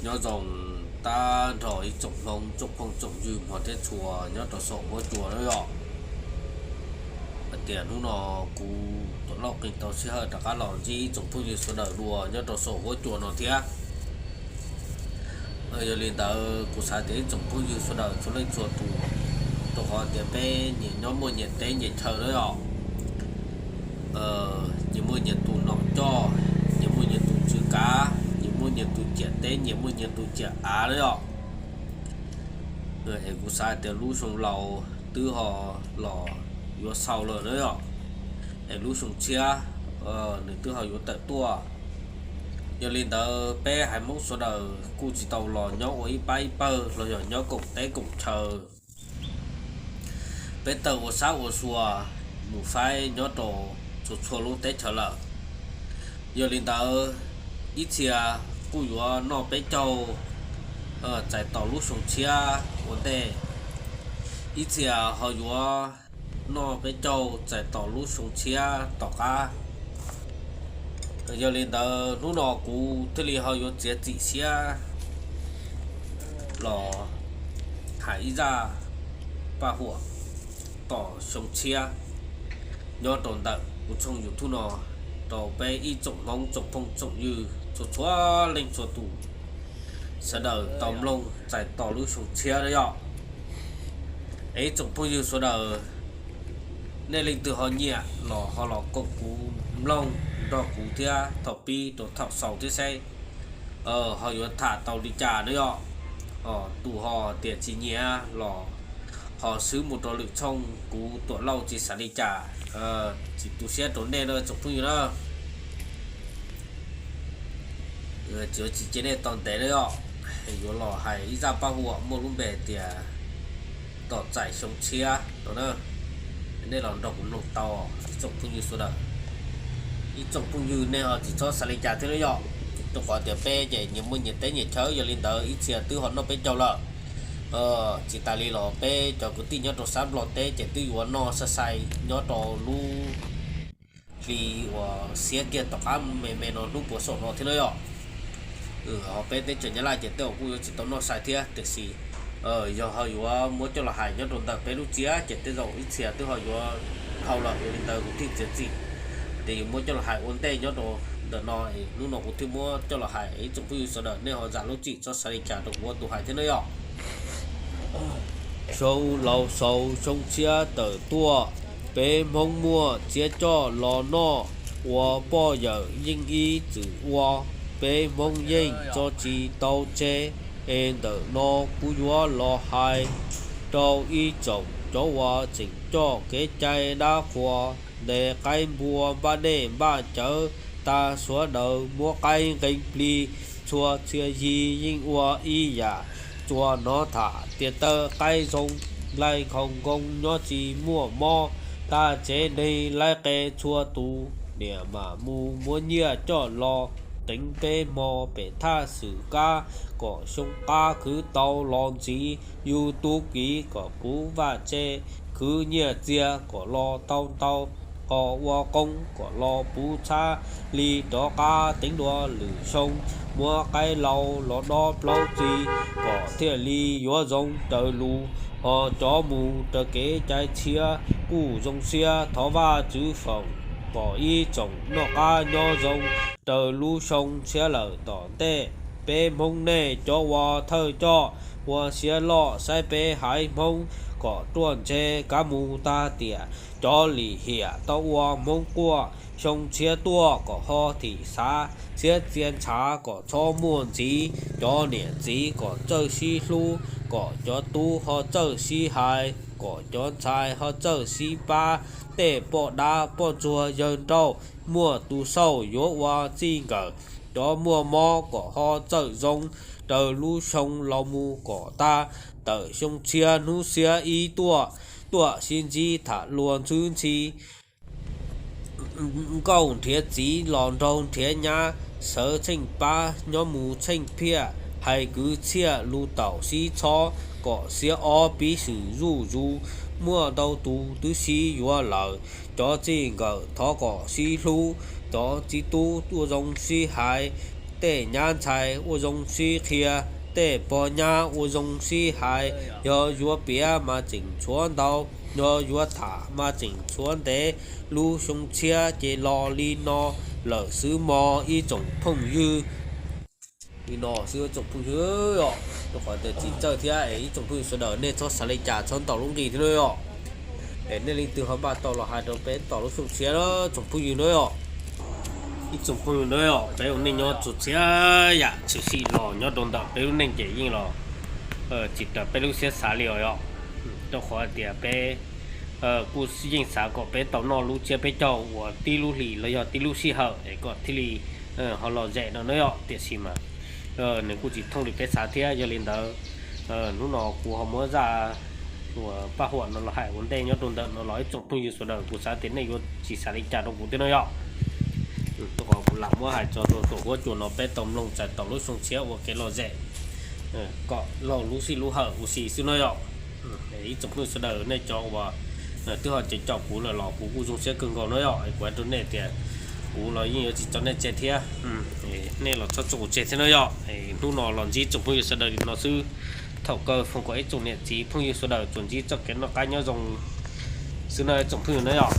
Nyob zoo tag nrho ib tsoom Hmoob tsoom phooj tsoom ywg hmov thiab tshua nyob rau saum huab cua na yom. Hais tias hnub no kuv Tuam Lauj qee tau sij hawm rov qab los ntsib ib tsoom phooj ywg sawv daws dua nyob rau saum huab cua no thiab. Yog li ntawd kuv xav tias ib tsoom phooj ywg sawv daws txhua leej txhua tus, rau qhov tias peb nyias nyob muaj nyias teb nyias chaw na yom. Nyias muaj nyias tus nom coj, nyias muaj nyias tus tswv kav, nyias muaj nyias tus ciam teb, nyias muaj nyias tus ciam av na yom. Es kuv xav tias lub xyoo laus twb ho los yuav xaus lawm na yom, es lub xyoo tshiab nws twb ho yuav tawm tuaj. Yog li ntawd peb haiv Hmoob sawv daws kuj tsis tau los nyob ua ib pab ib pawg los yog nyob koom teb koom chaw. Peb tawg ua sab ua sua mus faib nyob rau txhua txhua lub teb chaws lawm. Yog li ntawd ib txhia kuj yuav noj peb caug txais tos lub xyoo tshiab ua ntej, ib txhia ho yuav noj peb caug txais tos lub xyoo tshiab tom qab. Yog li ntawd hnub no kuv thiaj li ho yuav txiav txim siab los hais ib zaj paj huam tom xyoo tshiab nyob rau ntawm kuv tshooj YouTube no rau peb ib tsoom Hmoob tsoom phooj tsoom ywg txhua txhua leej txhua tus sawv daws tau mloog txais tos lub xyoo tshiab na yom. Es ib tsoom phooj ywg sawv daws, nej leej twg ho nyiam los ho los koom kuv mloog nrog kuv thiab thaum pib rau thaum xaus thiab seb ho yuav tham tau li cas na yom. Tus ho tias tsis nyiam los ho swb mus rau lwm tshooj, kuv Tuam Lauj tsis xav li cas, tsis tu siab rau nej na tsoom phooj ywg na. Tsis ua tsis cia nej tau ntev na yom, yuav los hais ib zaj paj huam muaj lub npe tias tom txais xyoo tshiab no na. Nej los nrog kuv mloog tau ib tsoom phooj ywg sawv daws. Ib tsoom phooj ywg nej ho tsis txhob xav li cas thiab na yom, rau qhov tias peb ces nyias muaj nyias teb nyias chaw, yog li ntawd ib txhia twb ho noj peb caug lawm. Tsis tas li los peb cov kwv tij nyob rau sab Nplog teb ces twb yuav noj sai sai nyob rau lub hli uas xiab kiag tom qab me me no hnub puas saum no thiab na yom. Ho peb teb chaws Nyab Laj ces tej zaum kuj yuav tsis tau noj sai thiab, tiam sis yog ho yuav muab coj los hais nyob rau ntawm peb lub txiab ces tej zaum ib txhia twb ho yuav dhau lawm, yog li ntawd kuv thiaj txiav txim tias yuav muab coj los hais ua ntej nyob rau ntawm no. Hnub no kuv thiaj muab coj los hais, ib tsoom phooj ywg sawv daws nej ho zam lub txim txhob xav li cas rau kuv ua tus hais thiab na yom. Xyoo laus xaus xyoo tshiab tawm tuaj, peb Hmoob muaj txiab coj los noj, ua poj yawm yeej ib txwm ua, peb Hmoob yeej tso tsis tau tseg. Es ntawm no kuv yuav los hais rau ib tsoom cov uas tseem coj kev cai dab qhuas, ntes qaib npua npaj dej npaj cawv, tag suav daws muab qaib nqee plig, txhua txhia yig yeej ua ib yam. Tsuas hnov tham tias taw qaib zoo, nplaig khoom nkoos nyob tsis muaj mob, tag tsev neeg laib qe txhua tus, niam mam mus muab nyiaj coj los teev peb hmo pem thaj xwm kab, kom xyoo qab khwv tau los ntxiv, yus tub kiv kom puv vaj tse, khwv nyiaj txiag kom los tau ntau, ho ua qoob kom los puv txhab, li rov qab teev dua lwm xyoo, muab qaib laus los dob plaub txis, kom thiaj li yuav zoo raws lus, ho cov mus raws kev cai tshiab, kuj zoo siab thov Vajtswv foom, kom ib tsoom noj qab nyob zoo raws lub xyoo tshiab lawm tom ntej. Peb Hmoob nej cov ua thawj coj, ua siab loj saib peb haiv Hmoob, kom ruaj ntseg kav mus tag tiam, cov lim hiam tau ua Hmoob quaj, xyoo tshiab tuaj kom ho thim xav, txhiab txia ntshav kom txhob muaj ntxiv, cov niam txiv kom txawj sib hlub, kom cov tub ho txawj sib hais, kom cov ntxhais ho txawj sib pab, tej poj dab poj ntsuag yawg nrauj, muaj tus xauj yuav ua txij nkawm, cov muaj mob kom ho txawj zoo, raws lub xyoo los mus kom tag, tawm xyoo tshiab hnub xiab ib tuaj, tuaj sib ntsib tham luag ntxwb ntxhi, nkauj nrhiav txiv los nraug nrhiav nyab, sawv tsheej pab nyob mus tsheej phiaj, hais kwv txhiaj lus taum sib txhob, kom xiab ob pib swm zuj zus, muaj ntau tus twb sib yuav lawm, cov txij nkawm thov kom sib hlub, cov txiv tub tuaj zoo sib hais, Tej nyab ntxhais ua zoo sib qhia, tej pog nyab ua zoo sib hais, yog yuav piav mas tseem tshuav ntau, yog yuav tham mas tseem tshuav ntev. Lub xyoo tshiab ces los li no lawm xwb mog ib tsoom phooj ywg. Li no xwb tsoom phooj ywg os, rau qhov tias tsis txawj thiab es ib tsoom phooj ywg sawv daws nej txhob xav li cas txhob ntaus lub nqi thiab na yom. Es nej leej twg ho npaj tau los hais rau peb tom lub xyoo tshiab na tsoom phooj ywg na yom. Ib tsoom phooj ywg na yom, peb ua neej nyob txhua txhia yam tshwm sim los nyob rau ntawm peb lub neej ces yeej los tsis raws peb lub siab xav li os yom. Rau qhov tias peb kuj yeej xav kom peb tau noj lub tsiab peb caug uas tib lub hlis los yog tib lub sij hawm es kom thiaj li ho lom zem no na yom. Tiam sis mas nws kuj tsis thooj li peb xav thiab. Yog li ntawd hnub no kuv ho muab zaj uas paj huam no los hais ua ntej nyob rau ntawm no los ib tsoom phooj ywg sawv daws kuv xav tias nej yuav tsis xav li cas rau kuv thiab no yom. Rau qhov kuv lam muab hais txog rau saum huab cua no peb tau mloog txais tau lub xyoo tshiab ua kev lom zem kom laug lub sij lub hawm ua si xwb no yom. Ib tsoom phooj ywg sawv daws nej cov uas twb ho caum kuv lawm los kuv kuj zoo siab kawg nkaus no yom. Kuv hais rau nej tias kuv los yeej yuav tsis tso nej tseg thiab. Nej los txhob tso kuv tseg thiab no yom. Hnub no los ntsib tsoom phooj ywg sawv daws li no xwb. Thaum kawg foom kom ib tsoom niam txiv phooj ywg sawv daws tsuas ntsib txoj kev noj qab nyob zoo xwb no tsoom phooj ywg na yom.